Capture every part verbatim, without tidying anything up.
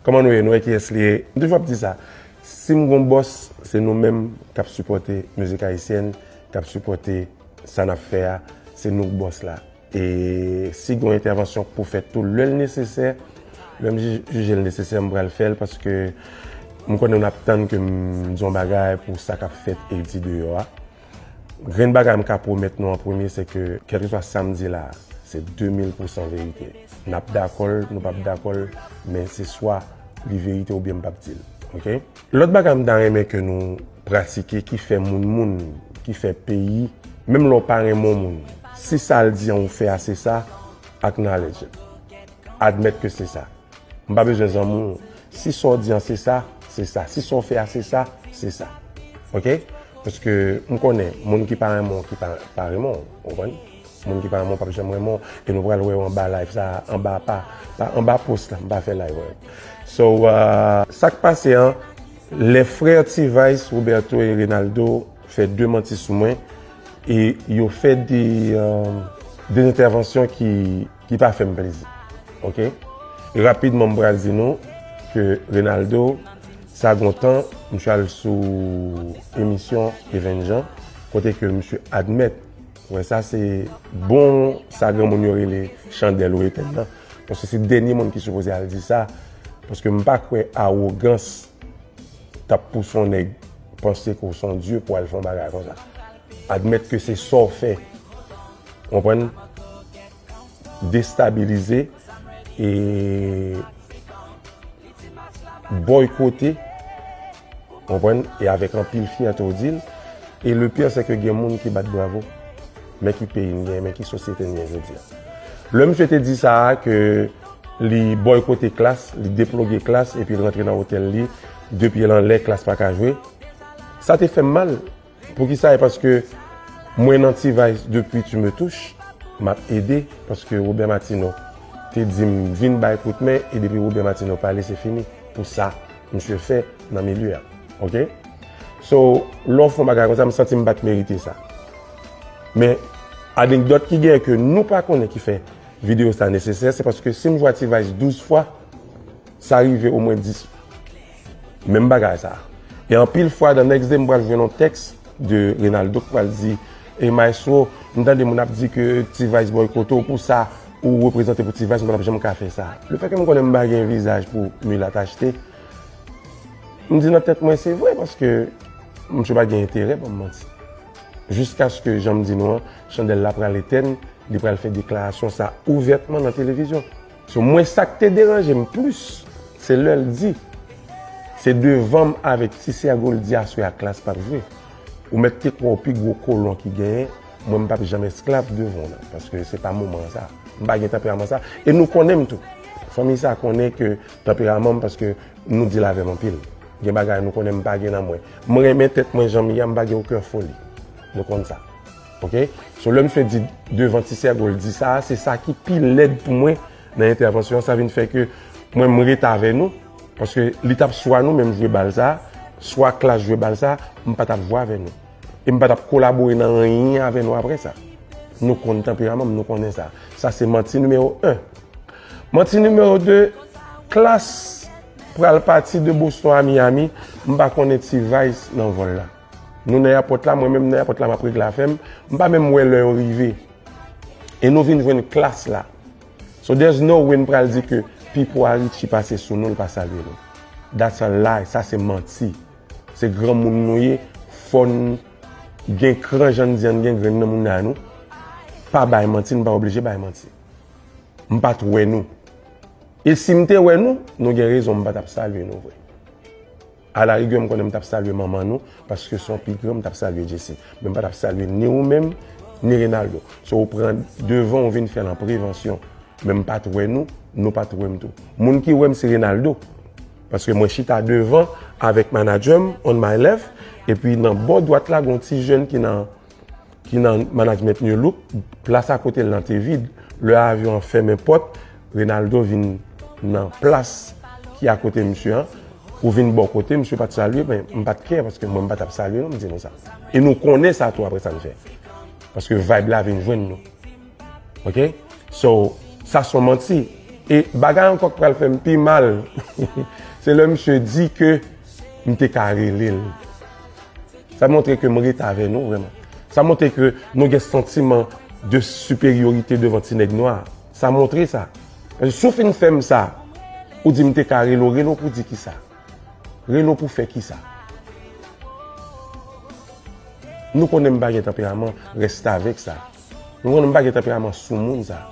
Kòman nou ye? Nou wè kiyès li ye. M toujou ap di sa. Si m gon bòs, se nou menm k ap sipòte mizik ayisyèn, k ap sipòte sa n ap fè a. Se nou k bòs la. E si gon entèvansyon k pou fèt tou, lè l nesesè, lè m jij- jije l nesesè, m pral fè l paske m konnen n ap tann ke m di yon bagay pou sa k ap fèt e di deyò a. Grenn bagay m ka pwomèt nou an premye, se ke kèlkeswa sa m di la, se de mil pousan verite. N ap dakò l, nou p ap dakò l, men se swa li verite oubyen m p ap di l. Oke? Lòt bagay m ta renmen ke nou pratike ki fè moun moun, ki fè peyi, menm lè w pa renmen yon moun, si sa l di an ou fè a se sa, acknowledge it. Admèt ke se sa. M pa bezwen zanmi w. Si sa w di an se sa, se sa. Si sa w fè a se sa, se sa. Oke? Paske m konnen moun ki pa renmen w, ki pa, pa renmen w. Ou konprann? Moun ki pa renmen w p ap janm renmen w. E nou pral wè yo anba live sa, anba pa, pa anba post la, m pa fè live wè. So, uh, sa k pase an, lè frè T-Vice, Roberto e Renaldo fè de manti sou mwen, e yo fè de, uh, de entèvansyon ki, ki pa fè m plezi. Oke? E rapidman, m pral di nou ke Renaldo, sa gon tan, misye al sou emisyon Even Jean, kote ke misye admèt, wè sa se bon, sa granmoun yo rele chandèl ou etèn nan. Paske se dènye moun ki sipoze al di sa, paske m pa kwè awogans t ap pouse yon nèg panse ke w se yon dye pou al fè yon bagay konsa. Admèt ke se sa w fè. Konprann? Destabilize e bòykote. Konprann? E avèk anpil fyète w di l. E le pire, se ke gen moun ki bat bravo. Men ki peyi n gen, men ki sosyete n gen jodi a. Lè misye te di sa a, ke li bòykote Klass, li deploge Klass, epi l rantre nan otèl li, de pye l anlè, Klass pa ka jwe. Sa te fè m mal. Poukisa? E paske mwen nan T-Vice depi Tu me touches, m ap ede, paske Robert Martineau te di m vin bay kout men, e depi Robert Martineau pale, se fini. Pou sa misye fè nan milye a. Oke? So, lè w fè yon bagay konsa, m santi m pa t merite sa. Men, anekdòt ki genyen ke nou pa konnen ki fè videyo sa nesesè, se paske si m jwe a T-Vice douz fwa, sa rive omwen dis. Menm bagay sa. E anpil fwa, dan next day, m pral jwenn yon tèks de Renaldo k pral di, e Maestro, m tande moun ap di ke T-Vice bòykote w pou sa, ou reprezante pou T-Vice, m pa t ap janm ka fè sa. Lefètke m konnen m pa gen vizaj pou milat achte, m di nan tèt mwen, se vre, paske misye pa gen enterè ban m manti. Jiskaske, jan m di nou an, chandèl la pral etèn, li pral fè deklarasyon sa ouvètman nan televizyon. So, mwen, sa k te deranje m plis, se lè l di, se devan m avèk Ti Sègo l di aswè a Klass p ap jwe. Ou mèt te kwè w pi gwo kolon ki genyen, mwen, m p ap janm esklav devan w nan, paske se pa moman sa. M pa gen tanperaman sa. E nou konnen m tou. Fanmi sa konnen ke tanperaman m, paske nou deal avè m anpil. Gen bagay nou konnen m pa gen nan mwen. M renmen tèt mwen jan m ye a, m pa gen okenn foli. Nou konn sa. Oke? So, lè misye di devan Ti Sègo l di sa, se sa ki pi lèd pou mwen nan entèvansyon an. Sa vin fè ke mwen, m ret avè nou. Paske li t ap swa nou menm jwe bal sa, swa Klass jwe bal sa, m pa t ap jwe avè nou. E m pa t ap kolabore nan anyen avè nou apre sa. Nou konn tanperaman m, nou konnen sa. Sa se manti nimewo en. Manti nimewo de, Klass pral pati de Boston a Miami, m pa konnen T-Vice nan vòl la. Nou nan èpòt la, mwen menm nan èpòt la, m ap regle afè m, m pa menm wè lè yo rive. E nou vin jwenn Klass la. So there's no way n pral di ke Pipo a Richie pase sou nou, l pa salye nou. That's a lie, sa se manti. Se granmoun nou ye, fò n gen kran jan n di an gen grenn nan moun nan nou. Pa bay manti, n pa oblije bay manti. M pa t wè nou. E si m te wè nou, nou gen rezon, m pa t ap salye nou vre. Alarigè, m konnen m t ap salye manman nou, paske se yon pi gran, m t ap salye Jesse. Men m pa t ap salye ni ou menm, ni Renaldo. So, ou pran devan, ou vin fè l an prevansyon. Men m pa t wè nou, nou pa t wè m tou. Moun ki wè m, se Renaldo. Paske mwen chita devan avèk manadjè m, on my left, epi nan bò dwat la, gen yon ti jèn ki nan ki nan management New Look, plas akote l lan te vid. Lè avyon an fèmen pòt, Renaldo vin nan plas ki akote misye an, pou vin bò kote, misye pa t salye, men m pa t kè, paske mwen m pa t ap salye non, m di nou sa. E nou konnen sa tou apre sa n fè. Paske vibe la vin jwenn nou. Oke? So, sa se yon manti. E bagay ankò k pral fè m pi mal, se lè misye di ke m te ka rele l. Sa montre ke m ret avè nou vrèman. Sa montre ke nou gen santiman de siperyorite devan ti nèg nwa. Sa montre sa. Paske si w fin fè m sa, ou di m te ka rele w, rele w pou di kisa? Rele w pou fè kisa? Nou konnen m pa gen tanperaman restavèk sa. Nou konnen m pa gen tanperaman soumoun sa.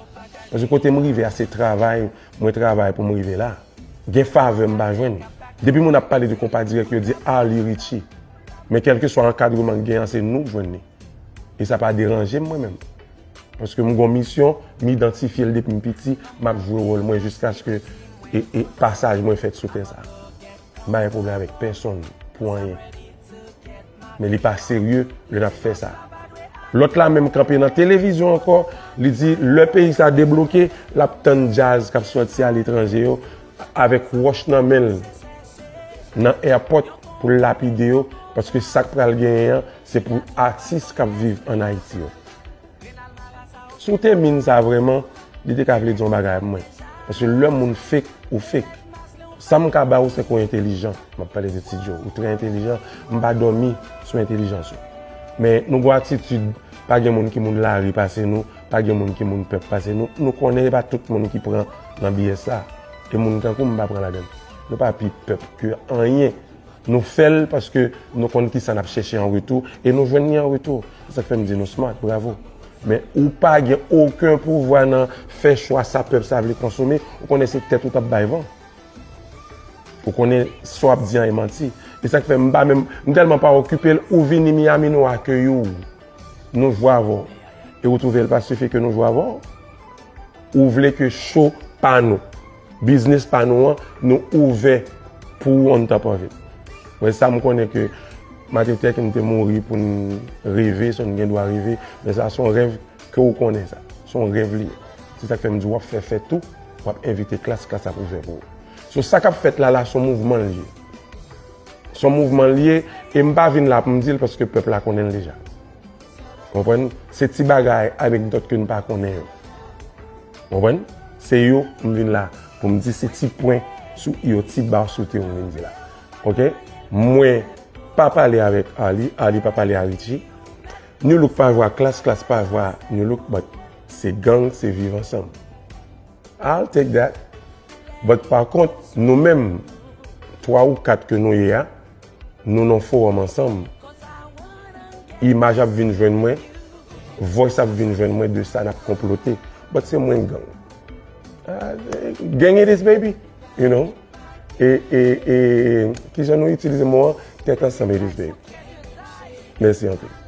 Paske kote m rive a, se travay, mwen travay pou m rive la. Gen favè m pa jwenn. Depi moun ap pale de konpa dirèk, yo di Arly Richie. Men kèlkeswa ankadreman k gen an, se nou k jwenn li. E sa pa deranje m mwen menm. Paske m gon misyon, m idantifye l depi m piti, m ap jwe wòl mwen jiskaske e, e pasaj mwen fèt sou tè sa. M pa gen pwoblèm avèk pèsonn pou anyen. Men li pa serye lè n ap fè sa. Lòt la menm kanpe nan televizyon ankò, li di lè peyi sa debloke, l ap tann djaz k ap sòti aletranje yo avèk wòch nan men l nan airport pou l lapide yo, paske sa k pral genyen an, se pou atis k ap viv ann Ayiti yo. Si w te min sa vrèman, li te ka vle di yon bagay pou mwen. Paske lè moun fake, ou fake. Sa m ka ba ou, se ke w entelijan. M ap pale de Ti Djo. Ou trè entelijan. M pa dòmi sou entelijans ou. Men nou gon atitid, pa gen moun ki moun lari pase nou, pa gen moun ki moun pèp pase nou. Nou konnen e pa tout moun ki pran nan B S la. E moun tankou m pa pran ladan l. Nou pa pi pèp ke anyen. Nou fè l paske nou konn kisa n ap chèche an retou e nou jwenn li an retou. Se sa k fè m di nou smart, bravo. Men ou pa gen okenn pouvwa nan fè chwa sa pèp sa vle konsome, ou konnen se tèt ou t ap bay van. Ou konnen sa w ap di an e manti. E sa k fè m pa menm, m tèlman pa okipe l, ou vini Miami, nou akeyi w. Nou jwe avè w. E ou twouve l pa sifi ke nou jwe avè w? Ou vle ke show pa nou, biznis pa nou an, nou ouvè pou ou on top of it. Mwen sa m konnen ke maten tèk m te mouri pou n reve, so n gen dwa reve, men sa se yon rèv ke ou konnen sa. Se yon rèv li ye. Se sa k fè m di w ap fè fèt ou, w ap envite klas, klas ap ouvè pou ou. So sa k ap fèt la la, se yon mouvman l ye. Se yon mouvman l ye, e m pa vin la pou m di l paske pèp la konnen l deja. Konprann? Se ti bagay anekdòt ke n pa konnen yo. Konprann? Se yo m vin la pou m di, se ti pwen sou i yo, ti ba sou te yo m vin di la. Oke? Mwen pa pale avèk Arly, Arly pa pale a Richie. Nu Look pa jwe a Klass, Klass pa jwe a Nu Look, but se gang, se viv ansanm. I'll take that. But pa kont, nou menm, twa ou kat ke nou ye a, nou nan fowòm ansanm. Imaj ap vin jwenn mwen, voice ap vin jwenn mwen de sa n ap konplote. But se mwen k gang. Ah, gang it is, baby. You know? E, e, e, kijan nou itilize mo an? Tèt ansanm it is, baby. Mèsi anpil.